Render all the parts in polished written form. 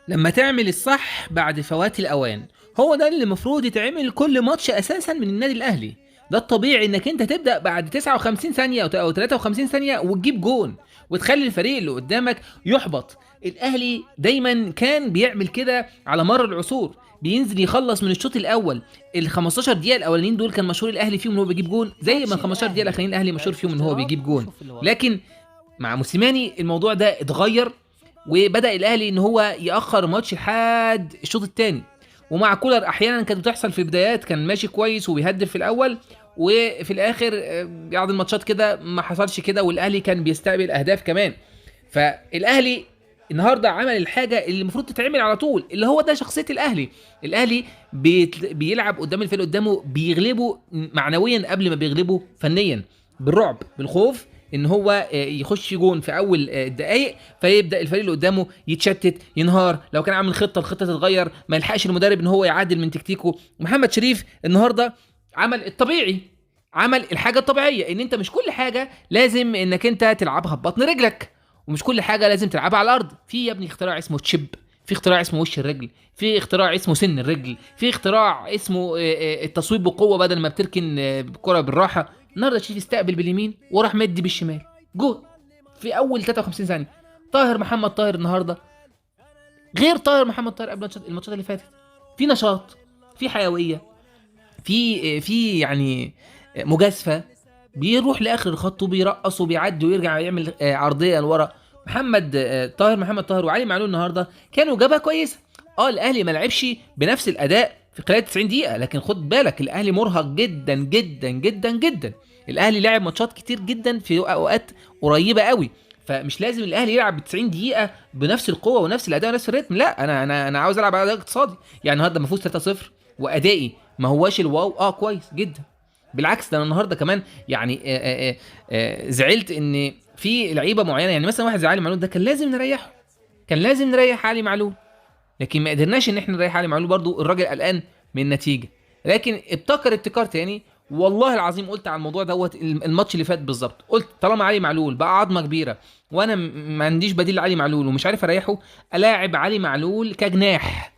لما تعمل الصح بعد فوات الاوان، هو ده اللي المفروض يتعمل كل ماتش اساسا من النادي الاهلي. ده الطبيعي انك انت تبدا بعد 59 ثانية او 53 ثانية وتجيب جون وتخلي الفريق اللي قدامك يحبط. الاهلي دايما كان بيعمل كده على مر العصور، بينزل يخلص من الشوط الاول. ال 15 دقيقة الاولانيين دول كان مشهور الاهلي فيهم ان هو بيجيب جون، زي ما ال 15 دقيقة الاخرانيين الاهلي مشهور فيهم ان هو بيجيب جون. لكن مع موسيماني الموضوع ده اتغير، وبدا الاهلي ان هو ياخر ماتش لحد الشوط الثاني. ومع كولر احيانا كانت بتحصل في بدايات كان ماشي كويس وبيهدف في الاول، وفي الاخر بعض الماتشات كده ما حصلش كده، والاهلي كان بيستقبل اهداف كمان. فالاهلي النهارده عمل الحاجة اللي المفروض تتعمل على طول، اللي هو ده شخصية الاهلي. الاهلي بيلعب قدام الفريق قدامه، بيغلبه معنويا قبل ما بيغلبه فنيا، بالرعب بالخوف ان هو يخش جون في اول الدقائق، فيبدا الفريق اللي قدامه يتشتت ينهار. لو كان عامل خطه الخطة تتغير، ما يلحقش المدرب ان هو يعدل من تكتيكه. محمد شريف النهارده عمل الطبيعي، عمل الحاجة الطبيعية، ان انت مش كل حاجة لازم انك انت تلعبها ببطن رجلك، ومش كل حاجة لازم تلعبها على الارض. في يا ابني اختراع اسمه chip، في اختراع اسمه وش الرجل، في اختراع اسمه سن الرجل، في اختراع اسمه التصويب بقوة بدل ما بتركن الكره بالراحة. النهارده شريف استقبل باليمين وراح مدي بالشمال، جول في اول 53 ثانية. طاهر محمد طاهر النهارده غير طاهر محمد طاهر قبل الماتشات اللي فاتت، في نشاط، في حيوية، في يعني مجازفة، بيروح لاخر الخط وبيرقص وبيعدي ويرجع يعمل عرضية لورا. طاهر محمد طاهر وعلي معلول النهارده كانوا جبهة كويسة. الاهلي ما لعبش بنفس الاداء في خلال 90 دقيقة، لكن خد بالك الاهلي مرهق جدا جدا جدا جدا. الاهلي لعب ماتشات كتير جدا في اوقات قريبه قوي، فمش لازم الاهلي يلعب 90 دقيقة بنفس القوة ونفس الاداء ونفس الريتم. لا، انا عاوز العب على اداء اقتصادي. يعني النهارده ما فوز 3-0 وادائي ما هواش ال wow، كويس جدا. بالعكس ده انا النهارده كمان يعني زعلت ان في لعيبة معينة، يعني مثلا واحد زي علي معلول ده كان لازم نريحه، كان لازم نريح علي معلول، لكن ما قدرناش ان احنا نريح علي معلول. برضو الراجل قلقان من النتيجة، لكن ابتكر ابتكار تاني. والله العظيم قلت على الموضوع دوت الماتش اللي فات بالظبط، قلت طالما علي معلول بقى عظمه كبيرة وانا ما عنديش بديل لعلي معلول ومش عارف اريحة، الاعب علي معلول كجناح.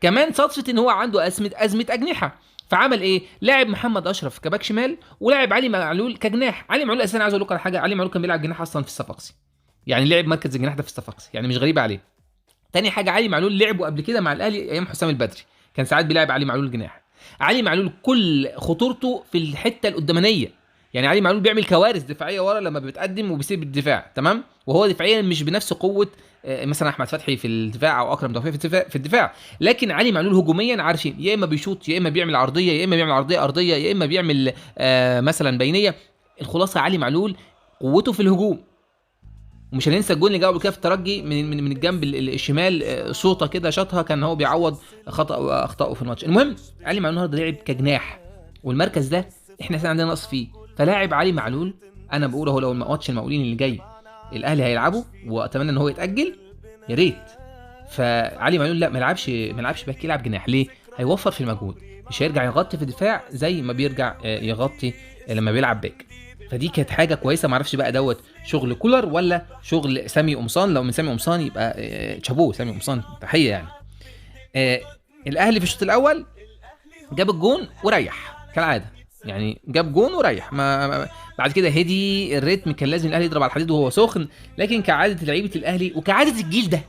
كمان صدفة ان هو عنده ازمة اجنحة، فعمل ايه؟ لاعب محمد اشرف كباك شمال ولاعب علي معلول كجناح. علي معلول اساسا عايز اقول لكم على حاجة، علي معلول كان بيلعب جناح اصلا في الصفاقسي، يعني لعب مركز الجناح ده في الصفاقسي، يعني مش غريبة عليه. تاني حاجة، علي معلول لعبه قبل كده مع الاهلي ايام حسام البدري، كان ساعات بيلعب علي معلول جناح. علي معلول كل خطورته في الحتة القدامانيه، يعني علي معلول بيعمل كوارث دفاعية ورا لما بيتقدم وبيسيب الدفاع، تمام؟ وهو دفاعيا مش بنفس قوة مثلا احمد فتحي في الدفاع او اكرم توفيق في الدفاع، لكن علي معلول هجوميا عارفين يا اما بيشوط يا اما بيعمل عرضية يا اما بيعمل عرضية ارضية يا اما بيعمل مثلا بينيه. الخلاصة علي معلول قوته في الهجوم. ومش هننسى الجون اللي جابه كده في الترجي من الجنب الشمال، شوطه كده شاطها، كان هو بيعوض خطأ واخطائه في الماتش. المهم علي معلول النهارده لعب كجناح، والمركز ده احنا عندنا نقص فيه، فلاعب علي معلول انا بقول اهو لو الماتش المقاولين اللي جاي الاهلي هيلعبه، واتمنى ان هو يتاجل يا ريت. فعلي معلول لا ما يلعبش back، يلعب جناح. ليه؟ هيوفر في المجهود، مش هيرجع يغطي في الدفاع زي ما بيرجع يغطي لما بيلعب back. فدي كانت حاجة كويسة. ما اعرفش بقى دوت شغل كولر ولا شغل سامي قمصان. لو من سامي قمصان يبقى شابوه سامي قمصان، تحية يعني. الاهلي في الشوط الاول جاب الجون وريح كالعادة، يعني جاب جون وريح. ما بعد كده هدي الريتم، كان لازم الاهلي يضرب على الحديد وهو سخن، لكن كعادة لعيبة الاهلي وكعادة الجيل ده،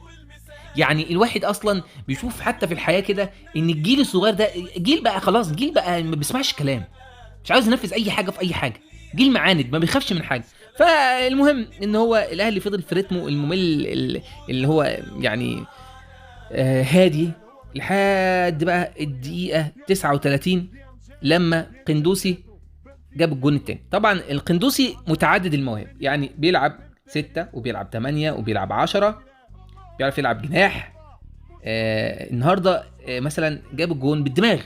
يعني الواحد اصلا بيشوف حتى في الحياة كده ان الجيل الصغير ده جيل بقى خلاص، جيل بقى ما بيسمعش كلام، مش عاوز ينفذ اي حاجة في اي حاجة، جيل معاند ما بيخافش من حاجة. فالمهم ان هو الاهلي فضل في رتمه الممل اللي هو يعني هادي لحد بقى الدقيقة 39 لما قندوسي جاب الجون الثاني. طبعا القندوسي متعدد المواهب، يعني بيلعب 6 وبيلعب 8 وبيلعب 10، بيعرف يلعب جناح. النهارده مثلا جاب الجون بالدماغ،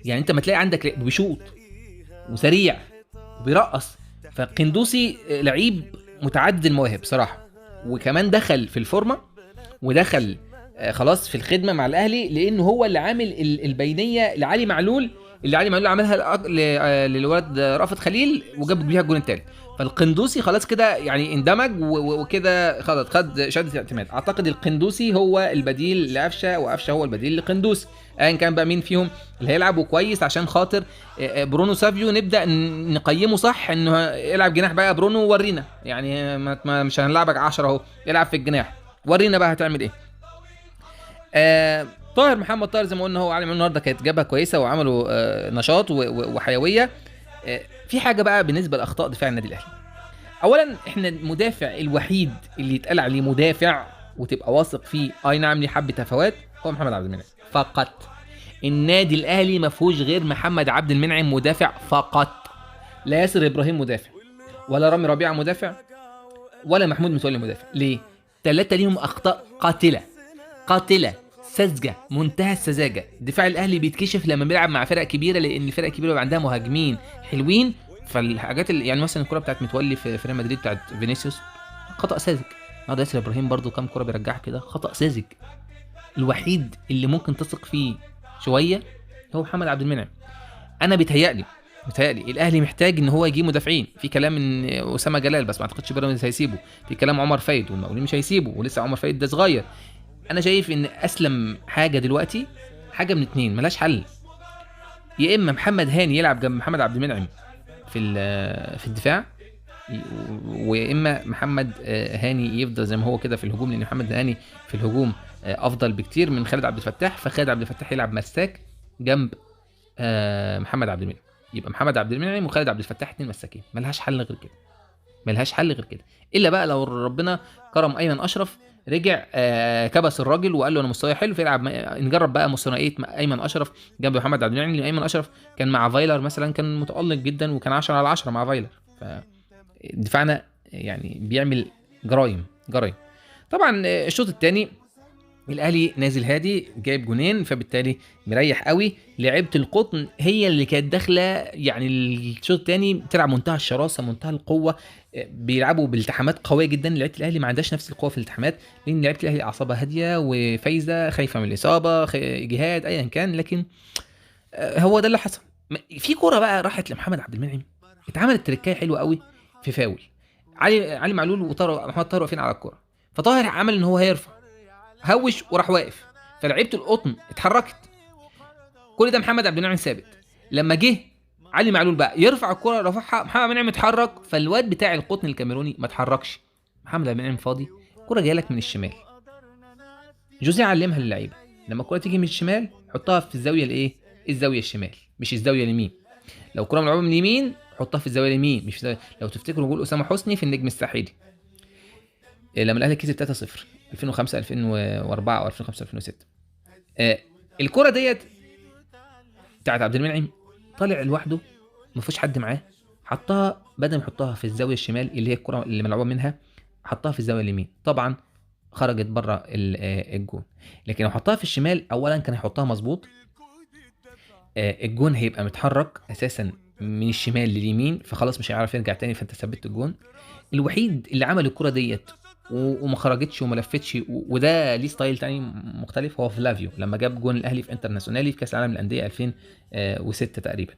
يعني انت ما تلاقي عندك بيشوط وسريع وبيرقص. فقندوسي لعيب متعدد المواهب صراحة، وكمان دخل في الفورمة ودخل خلاص في الخدمة مع الاهلي، لانه هو اللي عامل البينية لعلي معلول اللي علي معلول عملها للولد رأفت خليل وجاب بيها الجون الثالث. فالقندوسي خلاص كده يعني اندمج وكده خلاص خد شهادة اعتماد. اعتقد القندوسي هو البديل لقفشه، وقفشه هو البديل لقندوسي، ايا كان بقى مين فيهم اللي هيلعب كويس، عشان خاطر برونو سافيو نبدا نقيمه صح، انه العب جناح بقى برونو ورينا، يعني مش هنلعبك 10 اهو، العب في الجناح ورينا بقى هتعمل ايه. طاهر محمد طاهر زي ما قلنا هو علي معلول النهارده كانت جبهة كويسة وعملوا نشاط وحيوية. في حاجة بقى بالنسبة لاخطاء دفاع النادي الاهلي. اولا احنا المدافع الوحيد اللي يتقال عليه مدافع وتبقى واثق فيه، اي نعم ليه حبه هفوات، هو محمد عبد المنعم فقط. النادي الاهلي ما فيهوش غير محمد عبد المنعم مدافع فقط، لا ياسر ابراهيم مدافع، ولا رامي ربيعة مدافع، ولا محمود متولي مدافع. ليه؟ ثلاثة ليهم اخطاء قاتله قاتله ساذجة، منتهى السذاجة. دفاع الاهلي بيتكشف لما بيلعب مع فرق كبيرة، لان الفرق الكبيرة بيبقى عندها مهاجمين حلوين، فالحاجات اللي يعني مثلا الكره بتاعت متولي في ريال مدريد بتاعت فينيسيوس خطا ساذج. النهارده ياسر ابراهيم برضو كام كره بيرجعها كده، خطا ساذج. الوحيد اللي ممكن تثق فيه شوية هو محمد عبد المنعم. انا بيتهيألي الاهلي محتاج ان هو يجيب مدافعين. في كلام ان اسامة جلال، بس ما اعتقدش بيراميدز هيسيبه. في كلام عمر فايد، والمقاولين مش هيسيبه، ولسه عمر فايد ده صغير. انا شايف ان اسلم حاجة دلوقتي حاجة من اتنين ملهاش حل، يا اما محمد هاني يلعب جنب محمد عبد المنعم في الدفاع، ويا اما محمد هاني يفضل زي ما هو كده في الهجوم، لان محمد هاني في الهجوم افضل بكتير من خالد عبد الفتاح، فخالد عبد الفتاح يلعب مساك جنب محمد عبد المنعم. يبقى محمد عبد المنعم وخالد عبد الفتاح اتنين مساكين، ملهاش حل غير كده، ملهاش حل غير كده، الا بقى لو ربنا كرم ايمن اشرف رجع كبس الراجل وقال له انا مستواي حلو، فيلعب. نجرب بقى ثنائية ايمن اشرف جنب محمد عبد المنعم، لان ايمن اشرف كان مع فايلر مثلا كان متالق جدا، وكان 10/10 مع فايلر. فدفاعنا يعني بيعمل جرايم جرايم. طبعا الشوط الثاني الاهلي نازل هادي، جايب جونين، فبالتالي مريح قوي. لعيبة القطن هي اللي كانت داخله يعني الشوط الثاني بتلعب منتهى الشراسه، منتهى القوة، بيلعبوا بالتحامات قوية جدا. لعيبة الاهلي ما عندهاش نفس القوة في الالتحامات، لان لعيبة الاهلي اعصابها هادية وفايزه، خايفة من الاصابة، جهاد ايا كان. لكن هو ده اللي حصل. في كورة بقى راحت لمحمد عبد المنعم، اتعملت تركايه حلوة قوي في فاول علي معلول وطاهر محمد طاهر واقفين على الكورة، فطاهر عمل ان هو هيرفع، هوش وراح واقف، فلعيبه القطن اتحركت. كل ده محمد عبد المنعم ثابت. لما جه علي معلول بقى يرفع الكره، رفعها محمد عبد المنعم اتحرك، فالواد بتاع القطن الكاميروني ما اتحركش. محمد عبد المنعم فاضي، الكره جاية لك من الشمال. جوزيه علمها للعيبة، لما الكره تيجي من الشمال حطها في الزاوية الايه؟ الزاوية الشمال، مش الزاوية اليمين. لو الكره ملعوبه من اليمين حطها في الزاوية اليمين، مش في الزاوية. لو تفتكروا جول اسامة حسني في النجم الساحلي لما الاهلي كسب 3-0 2005 2004 او 2005 2006، الكره ديت بتاعت عبد المنعم طالع لوحده ما فيش حد معاه، حطها بدل ما يحطها في الزاوية الشمال اللي هي الكره اللي ملعوبه منها، حطها في الزاوية اليمين، طبعا خرجت بره الجون. لكن لو حطها في الشمال اولا كان هيحطها مظبوط، الجون هيبقى متحرك اساسا من الشمال لليمين، فخلاص مش هيعرف يرجع تاني، فانت ثبت الجون. الوحيد اللي عمل الكره ديت وما خرجتش وما لفتش، وده ليه style تاني مختلف، هو فلافيو لما جاب جون الاهلي في انترناسيونالي في كاس العالم للاندية 2006 تقريبا،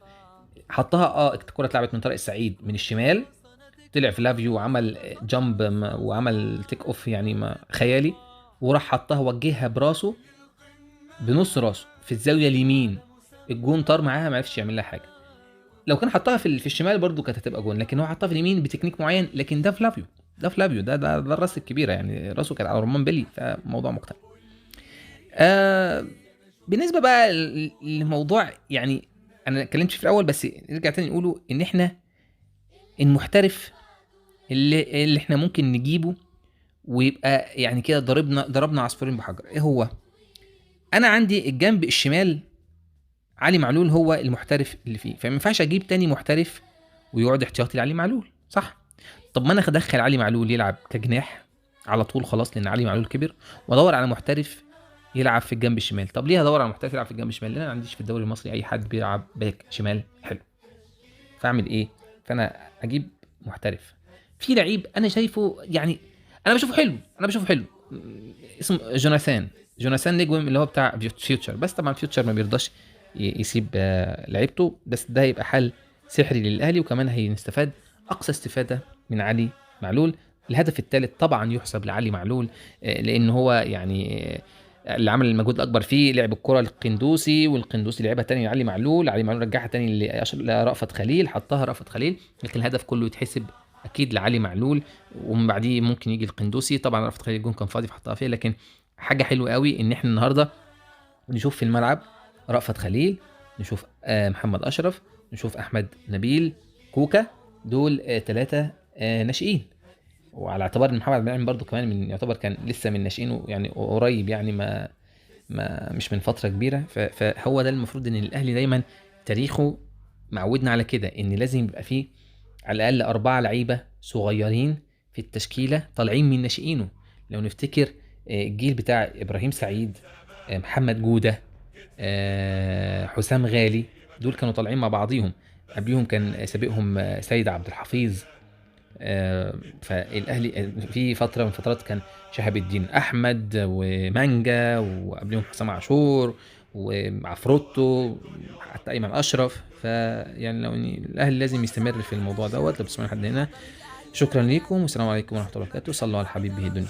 حطها الكره اتلعبت من طارق السعيد من الشمال، طلع فلافيو وعمل jump وعمل take off يعني ما خيالي، وراح حطها وجهها براسه بنص راسه في الزاوية اليمين، الجون طار معاها ما عرفش يعمل لها حاجة. لو كان حطها في الشمال برضو كانت هتبقى جون، لكن هو حطها في اليمين بتكنيك معين. لكن ده فلافيو، ده فلافيو، ده الراس الكبيرة يعني، راسه كانت على رمان بيلي، فموضوع مختلف. بالنسبة بقى للموضوع، يعني انا اتكلمت في الاول بس نرجع تاني نقوله، ان احنا المحترف اللي احنا ممكن نجيبه ويبقى يعني كده ضربنا عصفورين بحجر. ايه هو؟ انا عندي الجنب الشمال علي معلول هو المحترف اللي فيه، فما ينفعش اجيب تاني محترف ويقعد احتياطي لعلي معلول، صح؟ طب ما انا ادخل علي معلول يلعب كجناح على طول خلاص، لان علي معلول كبر، وادور على محترف يلعب في الجنب الشمال. طب ليه هدور على محترف يلعب في الجنب الشمال؟ لان انا ما عنديش في الدوري المصري اي حد بيلعب back شمال حلو، فاعمل ايه؟ فانا اجيب محترف. في لعيب انا شايفه يعني انا بشوفه حلو، انا بشوفه حلو، اسمه جوناثان نجوم اللي هو بتاع فيوتشر، بس طبعا فيوتشر ما بيرضاش يسيب لعيبته، بس ده هيبقى حل سحري للاهلي، وكمان هنستفاد اقصى استفاده من علي معلول. الهدف الثالث طبعا يحسب لعلي معلول، لان هو يعني اللي عمل المجهود الاكبر فيه، لعب الكره للقندوسي، والقندوسي لعبها تاني لعلي معلول، علي معلول رجعها تاني لرأفت خليل، حطها رأفت خليل، لكن الهدف كله يتحسب اكيد لعلي معلول، ومن بعديه ممكن يجي القندوسي. طبعا رأفت خليل الجون كان فاضي فحطها فيه، لكن حاجة حلوة قوي ان احنا النهارده نشوف في الملعب رأفت خليل، نشوف محمد اشرف، نشوف احمد نبيل كوكا، دول 3 ناشئين، وعلى اعتبار ان محمد عبد المنعم برضو كمان من يعتبر كان لسه من ناشئين، يعني قريب، يعني ما مش من فترة كبيرة. فهو ده المفروض ان الاهلي دايما تاريخه معودنا على كده، ان لازم يبقى فيه على الاقل 4 لعيبة صغيرين في التشكيلة طالعين من ناشئينه. لو نفتكر الجيل بتاع ابراهيم سعيد، محمد جوده، حسام غالي، دول كانوا طالعين مع بعضيهم، قبليهم كان سابقهم سيد عبد الحفيظ. فالاهلي في فترة من فترات كان شهاب الدين احمد ومانجا، وقبلهم حسام عاشور وعفروتو، حتى ايمن اشرف. فيعني لو ان الاهلي لازم يستمر في الموضوع دوت. لو بتسمعوا لحد هنا شكرا ليكم، والسلام عليكم ورحمة الله وبركاته. صلوا على الحبيب به الدنيا.